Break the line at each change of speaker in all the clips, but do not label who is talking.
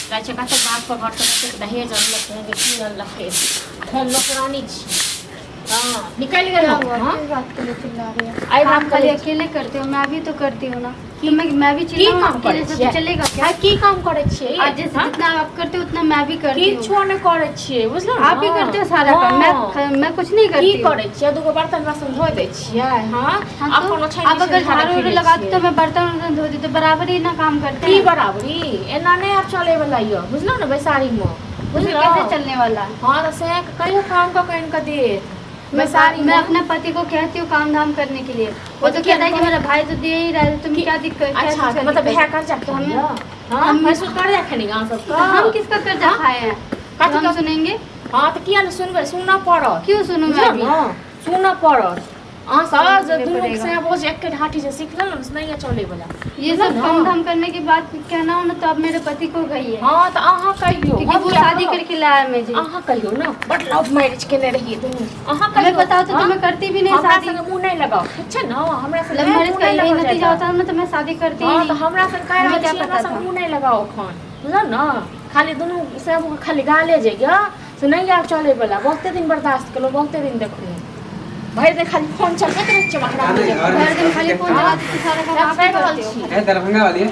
कहै छै कतेक बापके घरसँ कतेक दहेज अनलकै हँ, की अनलकै। हम नौकरानी छी। हाँ, निकलि
क्या
गेलहुँ।
हुआ?
हाँ।
किस बात के लिए चिल्ला रही है?
आई बात
काम
के
खाली
लिए-
अकेले करते हो, मैं भी तो करती हूँ ना। तो मैं भी
की
चिल्लाऊँ
काम
अकेले
करै
से
छियै?
तो चलेगा क्या?
आ, की काम करै छियै?
आज जैसे
हाँ?
जितना आप करते हो उतना मैं भी करती हूँ।
किछो नहि करै छियै, बुझलहुँ
आप भी
ने?
करते हो सारा काम,
हाँ।
मैं कुछ नहीं
की
करती हूँ।
करै छियै? दूगो बर्तन बासन धो दै छियै। हाँ।
हाँ
अपन
तो
ओछाइन
आप
बिछाइन
अगर
झाड़ै
झाड़ू उड़ू
फिरै
लगा दो
छियै।
तो मैं बर्तन वर्तन धो देती, बराबर ही ना काम करते
की
हैं।
बराबरी? एना नहि आब चलै वाला यऽ, बुझलहुँ ने? बैसारीमे
फिर
बुझलहुँ
कैसे चलने वाला है?
हाँ, तऽ सएह कहियो काम कऽ कऽ आनि कऽ देत। बैसारी
मैं अपने पति को कहती हूँ काम धाम करने के लिए, वो तो
क्या
कहता है कि मेरा भाई तो दे ही रहा है, तुम क्या दिक्कत, क्या
अच्छा,
चीज़ का
मतलब
दिक्कत?
भैया कर्जा
तो हमें-
हाँ, भैंसुर कर्जा खेने अहाँ सबके?
हम किसका कर्जा खाए हैं?
कथी
तो हम
का-
सुनेंगे?
हाँ, तऽ किया नहि सुनबै? सुनऽ पड़त।
क्यों सुनूं मैं
बुझलहुँ
अभी?
ने? सुनऽ पड़त। अहाँ सब जे
सुनने
दुनू
पड़ेगा।
सैं बोझ एके ढाठी जे सीख लेलहुँ ने, से नहि चलै वला।
ये
बुझलहुँ
सब
ने?
काम धाम करने की बात कहना हो ना तो आप मेरे पति को कहिए,
हाँ, तऽ अहाँ कहियौ।
क्योंकि
हम
वो
किया
शादी
कहब?
करके लाया मुझे।
अहाँ कहियौ ने, बड लव मैरिज केने रहियै दुनू। अहाँ
हमें
कहियौ।
बताओ तो
हाँ?
मैं करती भी नहीं
हमरा
शादी।
संगे मुँह नहि लगाउ, ठीक छै ने? हमरा संगे
लव मैरिज
मुँह
का
नहि
यही
लगाउ
नतीजा
जादा।
होता है ना, तो मैं शादी करती ही
हाँ, तऽ
नहीं।
हमरा संग कहि रहल
हमें क्या
छी, हमरा
पता
संग
था?
मुँह नहि लगाउ एखन, बुझलहुँ ने? खाली दुनू सब खाली गाले जाइए से नहि आब चलैवला। बहुते दिन बर्दाश्त केलहुँ, बहुते दिन देखलहुँ। भरि दिन खाली फोन चलबैत रहै छियै महाराज।
भरि दिन खाली फोन चलाते तो सारा काम आप ही
कहि रहल
करते हो।
छी।
ए दरभंगा वाली।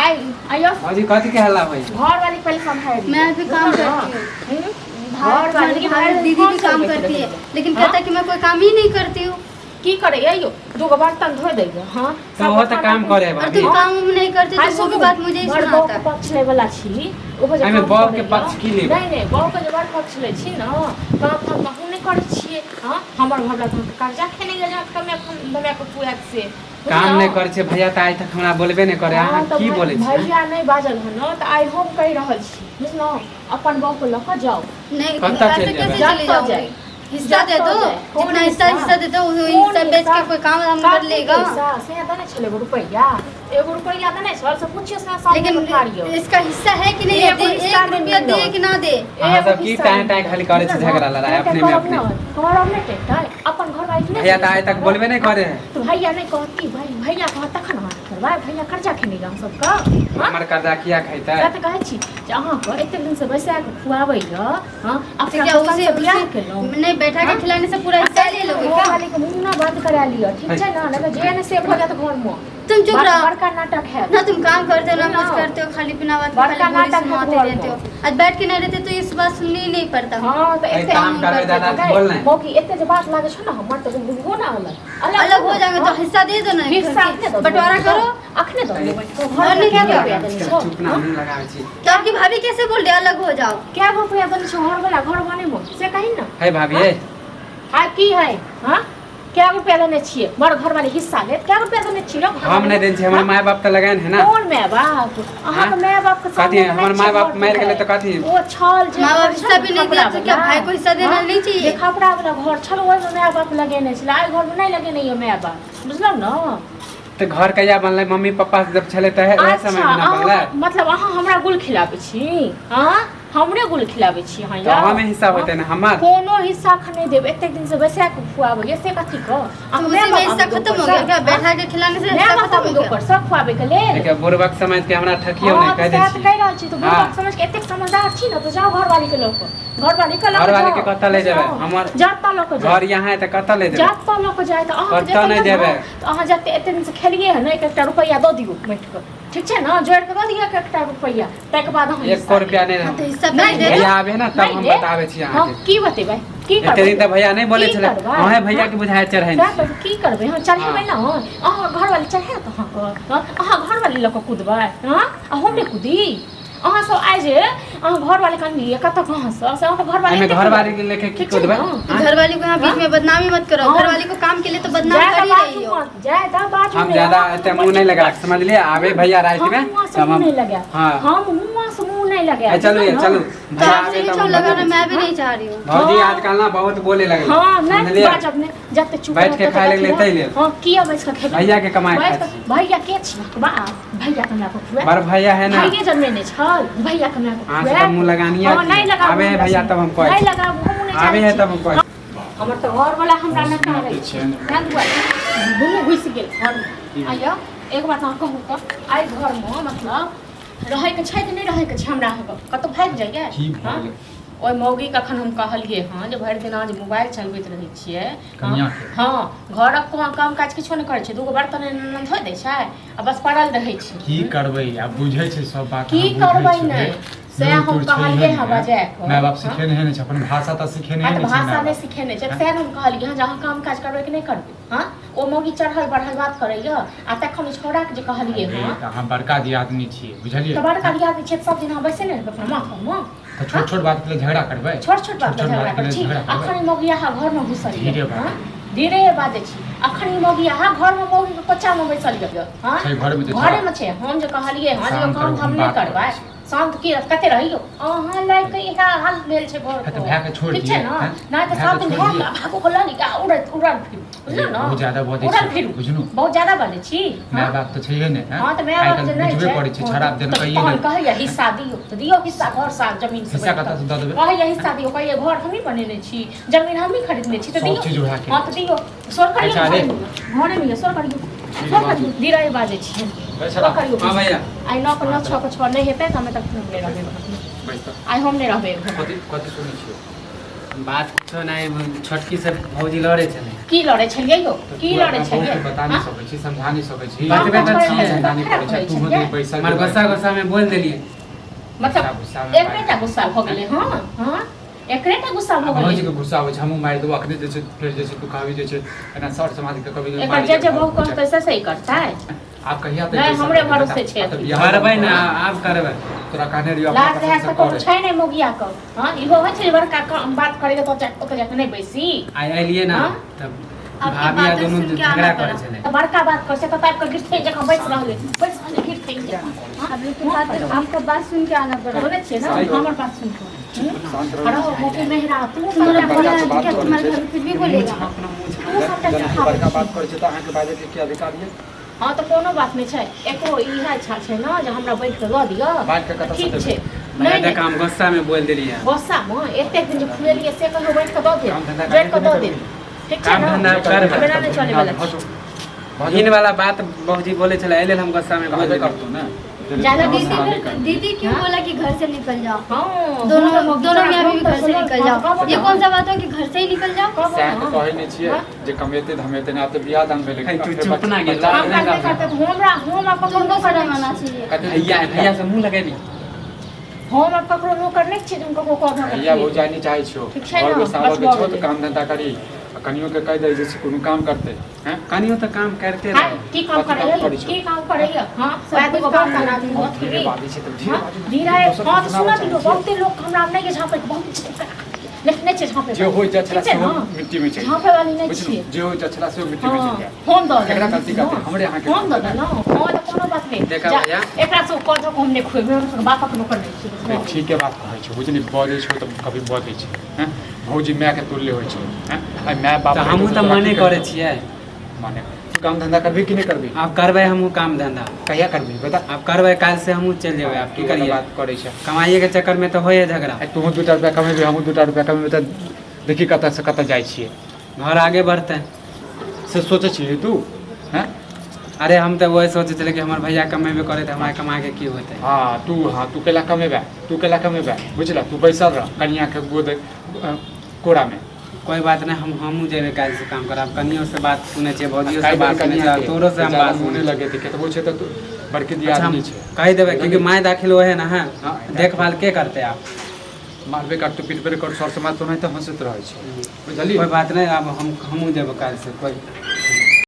आइ आइयो।
भौजी, कथी के हल्ला होई?
घर वाली पहिले सम्हारि।
मैं भी काम करती हूँ।
घर वाली
तुम्हारी भाई दीदी
फोन
भी काम
चलबैत
करती है,
रहैए।
लेकिन
हाँ?
कहता है कि मैं कोई काम ही नहीं करती हूँ।
की करैया यौ? दूगो बर्तन धो दैया। हाँ।
तऽ ओहो तऽ काम करे
और
भाभी।
तुम काम उम नहीं करते
आइ
तो वो भी
सुनू,
बात मुझे ही
बड़
सुनाता
बहूके
है।
पक्ष लै वाला छी, ओहो जे
एहिमे
काम
बहूके
करैया।
पक्ष की लेबै?
नहि नहि, बहूके जे बड़ पक्ष लै छी ने, काम धाम तऽ अहूँ नहि करै छियै। हँ, हमर घरवला तऽ अहाँके कर्जा खेने गेल कमे कमे खुआएत से।
काम नहि करै छै भैया तऽ आइ तक हमरा बोलबे नहि करे।
हँ,
अहाँ
तऽ
की बोलै छी?
भैया नहि बाजल हन ने, तऽ आइ हम कहि रहल छी, बुझलहुँ? अपन बहूके लऽ कऽ जाउ।
नहीं,
कत्ता
ऐसे
चल
कैसे
जाएगा?
चले
जत्ता
जाओगे?
जाए।
हिस्सा दे
जत्ता
दो।
जाए। कौन
जितना हिस्सा
हिस्सा?
हिस्सा दे दो, वो
कोन
हिस्सा बेच
हिस्सा?
के कोई काम धाम कर
कथी
लेगा।
हिस्सा? से देने छलै एगो रुपैआ, एगो रुपैआ देने छल से पुछियो से सामने
लेकिन
उठा लियौ।
इसका हिस्सा है कि नहीं है?
एगो
दे,
हिस्सा
एक
नहीं
रुपया
मिलल।
दे कि ना दे?
अहाँ
एगो
सब की
हिस्सा
टाँय
नहि।
टाँय खाली करै छी झगड़ा लड़ाई अपने में अपने।
करब नहि टेंटाइ, अपन घर वाली
भैया तऽ आइ तक बोलबे नहि करे है।
तऽ भैया नहि कहत की? भाई भैया कहत तखन अहाँ करबै? भैया कर्जा खेने हम सबके? हँ?
हमर कर्जा किया खैतै?
सएह तऽ कहै छी जे अहाँके एतेक दिनसँ बैसा कऽ खुआबैया। हाँ,
तो
अपना
क्या
पसंद
उसे
से बियाह
उसे
केलहुँ।
नहीं बैठा के
हाँ?
खिलाने से पूरा हिस्सा ले लोगे
घर
क्या?
वाली के मुँह ना बंद करा लिअ, ठीक छै ने? नहि तऽ जे ने से भऽ जायत घरमे।
तुम चुप रहो।
बड़का नाटक है।
ना तुम काम करते हो ना
ना।
कुछ करते हो, खाली पीना बात
बड़का
खाली बोली
नाटक है
सुनाते
घर
रहते हो।
में।
आज बैठ के नहीं रहते तो ये बात सुननी ही नहीं पड़ता।
हाँ, तऽ
एहि
एते
काम करबै दादा बोल ने।
मौकी एते जे बात लागै छौ ने हमर, तऽ बुझबो ना अलग
अलग हो जाएंगे तो हिस्सा दे दो ना।
हिस्सा अखने दऽ देबो।
बंटवारा करो।
अखने दऽ देबो।
और नहीं क्या
रुपया देने छौ?
चुप ना, मुँह लगाबै छी।
तो आपकी भाभी कैसे बोल रही अलग हो जाओ?
कै गो रुपया देने छौ घर वाला घर बनेबो से कही ने।
है भाभी है।
आ की है? हाँ, कै गो रुपया देने छियै बड़ घर वाले हिस्सा लेत? कै गो रुपया देने छियै?
हम नहि देने छियै, हमर माय बाप तऽ लगाइन है ना।
कोन माय बाप? अहाँके माय बाप के
कथी,
सामने
हमर
नहि
माय
छै
बाप
घर
मरि गेलै
के।
तऽ कथी?
ओ छल जे
माँ बाप
घर
हिस्सा
छल
भी नहीं दिया तो क्या
खपरा
भाई को हिस्सा देना
हाँ?
नहीं चाहिए?
जे खपरा वाला घर छल ओहिमे माय बाप लगेने छलै, आइ घरमे नहि लगेने यऽ माय बाप, बुझलहुँ ने?
तऽ घर कहिया बनलै? मम्मी पप्पा जब छलै तऽ ओएह
अच्छा
समय मे ना बनलै।
मतलब अहाँ हमरा गुल खिलाबै छी? हाँ, हमरे गुल खिलाबै छी अहाँ?
तऽ अहाँमे हिस्सा होतै ने हमर?
कोनो हिस्सा अखन नहि देब। एतेक दिन से बैसा के खुआबै से कथी के?
तो उसी में हिस्सा खत्म हो गया क्या? बैठा के खिलाने से हिस्सा खत्म हो गया?
ऊपर सब खुआबै के लेल।
देखियौ, बुड़बक समझ के हमरा ठकियौ
हाँ,
नहि, कहि
तऽ
दै
सएह तऽ
छी।
कहि रहल छी। तऽ
हाँ।
बुड़बक समझ के एतेक समझदार छी ने, तऽ जाउ घरवाली के लऽ कऽ, घरवाली के लऽ कऽ
घरवाली के
जाउ।
कतऽ ले जेबै?
बुझलहुँ?
हमर
जतऽ लऽ कऽ जाउ।
घर यहाँ है तऽ कतऽ ले जेबै?
जतऽ लऽ कऽ जाय तऽ अहाँ
कतऽ नहि जेबै।
तऽ अहाँ जते एते दिन से खेलियै हन, एक एकटा रुपैआ दऽ दियौ बाँटि कऽ, ठीक छै ने? जोड़ि कऽ दऽ दियौ एक एकटा रुपैआ, ताहिके बाद अहाँ
एको रुपया नहि।
हाँ, तो हिस्सा
नहीं
पहले दे दो।
भैया आबे है ना तब
नहीं
हम
दे।
बताबै छी
हाँ,
अहाँके।
की बतेबै? की
एते दिन तऽ भैया नहि बोलै
की
छलै।
करबै?
अहें भैया के बुझाय चढ़ै
सएह तऽ की करबै? हँ, चढ़ेबै ने अहाँ? घरवाली चढ़ायत अहाँके? हँ, अहाँ घरवाली लऽ कऽ कुदबै? हँ, आ हम नहि कुदी? अहाँ सब आइ जे अहाँ घरवाली के अनलियै कतऽ कहाँ से, से अहाँके घरवाली
एहिमे
एते
घरवाली के लेके की
ठीक छै
कुदबै?
ने?
आँय?
घरवाली को यहाँ बीच में बदनामी मत करो।
हाँ।
घरवाली को काम के लिए तो बदनाम
ज्यादा
कर ही
बाजू
रही हो।
मत, ज्यादा बाजू
हम
नहि,
ज्यादा
अहाँ
एते मुँह नहि लगा, समझलियै? आबे भैया राति में
हम मुँह से
तब
मुँह
हम
नहि लगायब।
हाँ।
हम मुँह से मुँह नहि लगायब।
ए, चलू ये,
बुझलहुँ
चलू
ने?
तो
भैया
आपसे
आबे
नहीं
तब
छो
हम
लगाना,
बतबै छी।
मैं भी नहीं चाह रही हूँ।
भौजी
हाँ।
आजकल ना बहुत बोले लगलै।
हाँ, नहि
समझलियै?
बाजब नहि, जते चुप
बैठ के
रहब तते
खाय लगलै
अथी
ताहि
रहब।
लेल।
हाँ, किया बैस के खेबै?
भैया के कमाइ
बैस
खाइ
के-
छी।
भैया के छी? बाप भैया के हमरा को खुआएत?
बड़ भैया है ना।
भैये जन्मेने छल भैया के हमरा को
अहाँ से
खुआएत?
तऽ मुँह लगानी
हाँ, नहि लगाबू।
आबे है
हमरा
भैया
से।
तब हम कहै
नहि
छी।
लगाबू, हमहूँ नहि
आबे
चाहै
है
छी।
तब हम कहै छी।
हमर तऽ घरवला हमरा नहि कहै छै, ताहि दुआरे दुनू घुसि गेल घरमे। आइयो एक बात अहाँ कहू तऽ, आइ घरमे मतलब रहैके छै कि नहि रहैके छै हमरा अहाँके कतहु भागि जाइए
की भऽ
हँ?
गेलै?
ओहि मौगीके अखन हम कहलियै हँ जे भरि दिन अहाँ जे मोबाइल चलबैत रहै छियै हँ
कनियाँके?
हँ घरक कोनो काम काज किछो नहि करै छै दूगो बर्तन एना धोइ दै छै आ बस पड़ल रहै छै
की करबै आब बुझै छै सब बात
की
अहाँ बुझै
करबै
छियै।
नहि? सएह
लूरि
हम
तूरि छैहे
कहलियै
नहि,
हँ बजाय कऽ।
माय बाप
हँ?
सिखेने नहि छै अपन भाषा तऽ सिखेने
हँ तऽ
नहि छै
भाषा
माय
नहि
बाप
सिखेने छै सएह ने हम कहलियै हँ जे अहाँ काम काज करबै कि नहि करबै हँ ओ मौगी चढ़ल बढ़ल बात करैया आ तखन ओ छौड़ाके जे कहलियै
अरे,
हँ
तऽ अहाँ बड़का दियादनी छियै बुझलियै
तऽ बड़का दियादनी छियै तऽ सब दिन अहाँ बैसे नहि रहबै अपना माथ परमे
तऽ छोट छोट बात के लेल झगड़ा करबै
छोट छोट बात
छोट
झगड़ा
बात के
करै
लेल
छी
झगड़ा करबै
अखन ई मौगी अहाँ घरमे घुसल
धीरे
यऽ
बाजू।
हँ धीरे बाजै छी अखन ई मौगी अहाँ घरमे मौगीके कोचामे बैसल यऽ हँ
छै घरमे तऽ
घरेमे छै हम जे कहलियै हँ जे
शान्त
काम
रहू,
धाम
हम
नहि
बात
करबै
करै छी।
शान्त की कते रहियौ अहाँ लायक इएह हाल भेल छै घर
तऽ भायके छोड़ि
ठीक छै
दियै,
ने
हैं?
नहि तऽ
भायके
सब दिन
छोड़ि
भए
दियै।
भागो को लऽ लिअ उड़ैत उड़ल फिरू बुझलहुँ ने
बहुत ज्यादा बजै
उड़ल
छी,
फिरू
बुझलहुँ?
बहुत ज्यादा बजै छी
माय
हँ
बाप तऽ छैहे नहि
हँ तऽ माय
आइ
बाप जे
काल्हि
नहि
बुझबे
छै
करै छै छड़ा
तऽ
देन कहिए
तहन
नहि
कहैया हिस्सा दियौ तऽ दियौ हिस्सा घर सा जमीन से
हिस्सा
बैठ
कतऽ से दऽ देबै?
कहैया हिस्सा दियौ कहैया घर हमही बनेने छी जमीन हमही खरीदने छी तऽ
सब
दियौ
चीज उएह के
हँ तऽ दियौ सोर करियौ
अच्छा, रे।
घरेमे यऽ सोर करियौ सोर करियौ धीरे बाजै छी
बैस
सोर करियौ
हँ भैया
आइ 9 के 9 6 के 6 नहि हेतै तऽ हमे तक हम नहि रहबै घरमे।
बैस तऽ
आइ हम नहि रहबै घरमे।
कथी कथी सुनै छियै
बात कुछो नहि छोटकी से भौजी लड़ै छलै
की लड़ै छलियै यौ
तऽ
की
तू
लड़ै
अपना
छलियै
बहूके बता नहि
हँ?
सकै छी समझा नहि सकै छी
बतबै तऽ
काम काज
छियै।
करै
समझा नहि
छलियै,
करै छै
खराब
तू
होइ छलियै।
बैसल
हमर गुस्सा गुस्सा में बोल देलियै
मतलब
गुस्सा में
एकरे टा गुस्सा भऽ गेलै हँ हँ एकरे टा गुस्सा भऽ
भौजी
गेलै
के गुस्सा आबै छै हमहूँ मारि देबो अखने जे छै फेर जे छै तू कहबी जे छै एना सर समाज के कभी
एकर जे जे बहू कहतै से सही करतै
आब कहिया तक
नहि,
बैसल
हमरे
रहबै
भरोसे
बता?
छै
आब तऽ
अथी।
बियाह
करबै ने आब करबै
तोरा कहने रहियो अपना
लाज
पसंद
लिहाज
से
तऽ कोनो
करे
छै नहि मौगिया के हँ इहो होइ छै जे बड़का काम बात करै तऽ ओतऽ जाके नहि बैसी
आइ एलियै ने
हाँ?
तब
आपके
भाभी आ
बातें
दुनू
सुन के
झगड़ा
आना
करै
पड़ा।
छलै
तऽ बड़का बात करै छै तऽ आबि कऽ गिरथे जकाँ बैस रहलै बैस रहलै गिरथे जकाँ हँ?
आप लोग की बात आपका बात सुन के आना पड़ा
सुनै छियै ने हमर बात सुन कऽ
शान्त
अरे
रहो
मौगी मेहरा तू
तुम्हारा
सबटा
बोला
बड़का बात
क्या
करै
तुम्हारे
छै।
घर में कुछ भी बोलेगा
तू सबटा
जेना
सिखाबै
बड़का
छी।
बात करै छै तऽ अहाँके बाजै के की अधिकार ये
हँ तऽ कोनो बात नहि छै एकरो इएह इच्छा छै ने जे हमरा बैठ कऽ दऽ दिअ
बाँटि कऽ कतऽ से
ठीक
देबै?
छै
भैया
नहि
देख हम गुस्सा में बोल देलियै
गुस्सामे एतेक दिन जे खुएलियै से कहियो बैठ कऽ दऽ देब
काम धन्धा
जोड़ि कऽ दऽ
करबै
देब ठीक छै
काम
ने
धन्धा करबै।
हमरा नहि चलै वला छै
घिन वाला बात भौजी बोले छलै एहि लेल हम गुस्सा में बोल
कहबे
देलियै
करतौ ने
ज्यादा
दीदी फिर दीदी क्यों
हाँ?
बोला कि घर से निकल जाओ
हँ
दोनों
हमरा
दोनों मियाँ बीवी घर से निकल जाओ
कहबो
ये
ने।
कौन सा बात हो कि घर से ही निकल जाओ
कहबो
सएह
ने।
तऽ कहै नहि छियै
हाँ?
जे कमेतै धमेतै नहि आब तऽ बियाह दान भेलै
हे, तू चुप ना गेल।
काम काज नहि करतै तऽ हमरा हम आब ककरो
तुमको
नौकर
शर्म
नहि
आना
छी।
चाहिए
कते
भैया भैया से मुँह लगेबी
हम आब ककरो नौकर नहि छियै जे हम ककरो कहब
भैया भौजाइ नहि चाहै छियौ
ठीक छै
घर
ने,
बैसाबऽ
बस
के
भऽ
छौ तऽ
गेलै।
काम धन्धा करी आ कनियो के कहि दै जे छै कोनो काम करतै हैं
कनियो तऽ काम करते
हाय,
रहे
की काम
कथी काम
करैया
करै छौ?
की काम करैया हँ वएह
सब
दूगो
कुछ काम
बर्तन आदमी
हम
अथी
धीरे बाजै छियै तऽ धीरे
हँ,
बाजू ने।
धीरे
दोसर
हँ तऽ
के
सुनऽ
सुनाबऽ
दियौ
चाहै छियै।
बहुते लोक हमरा नहि झाँपै बहुत नहि नहि छै झाँपै
जे होइ जाइ छला
ठीक छै
सेहो
ने?
मिट्टी में चलि
झाँपै वाली नहि
बुझलु
छियै
जे होइ जाइ छला सेहो मिट्टी में चलि
हँ
जाय
हम दऽ
केकरा
देलहुँ
गलती करतै? हमरे अहाँके
हम दऽ देलहुँ हँ तऽ कोनो बात नहि
देखा
जा,
भैया।
एकरा सब कऽ धऽ कऽ हम नहि खुएबै हम सब बापक नौकर नहि छियै
अरे ठीके बात कहै छै बुझली बजै छौ तऽ कभी बजै छै हैं भौजी मायके तुल्य होइ छै हैं आइ माय बाप
तऽ हमहूँ तऽ मने करै छियै
माने तू काम धंधा करबी कि नहि करबी
आब करबै हमहूँ काम धंधा
कहिया करबी बता
आब करबै काल्हि से हमहूँ चलि जेबै आब की
तू वाला
करियै
बात करै छै
कमाइएके चक्करमे तऽ होइए झगड़ा
आइ तोहूँ 2टा रुपया कमेबी हमहूँ 2टा रुपया कमेबै तऽ देखी कतऽ से कतऽ जाइ छियै
घर आगे बढ़तै
से सोचै छिही तू हैं
अरे हम तऽ वही सोचै छलियै कि हमर भैया कमेबे करै तऽ हमरा कमाके की होतै
हँ तू हँ तू कैला कमेबे तू कैला कमेबे बुझल तू बैसल रह कनियाके गोद कोरामे
कोई बात नहीं हम हमहूँ जेबै काल्हि से काम करब कनियो से बात सुनै छियै भौजियो से
काल्हि
बात सुनै
कनिया
छियै तोरो से हम
ज्यादा
बात
मोने
सुनै छियै।
लगे केतबो छै तऽ तू बड़की
अच्छा हम
दियादनी छै
कहि देबै क्योंकि माय दाखिल होए ने है
हाँ,
देखभाल के करतै आब
मारबे करतौ पिटबे कर सर समाज तो नहि तऽ हँसैत रहै छै बुझलियै
कोई बात नहीं आब हम हमहूँ जेबै काल्हि से कोई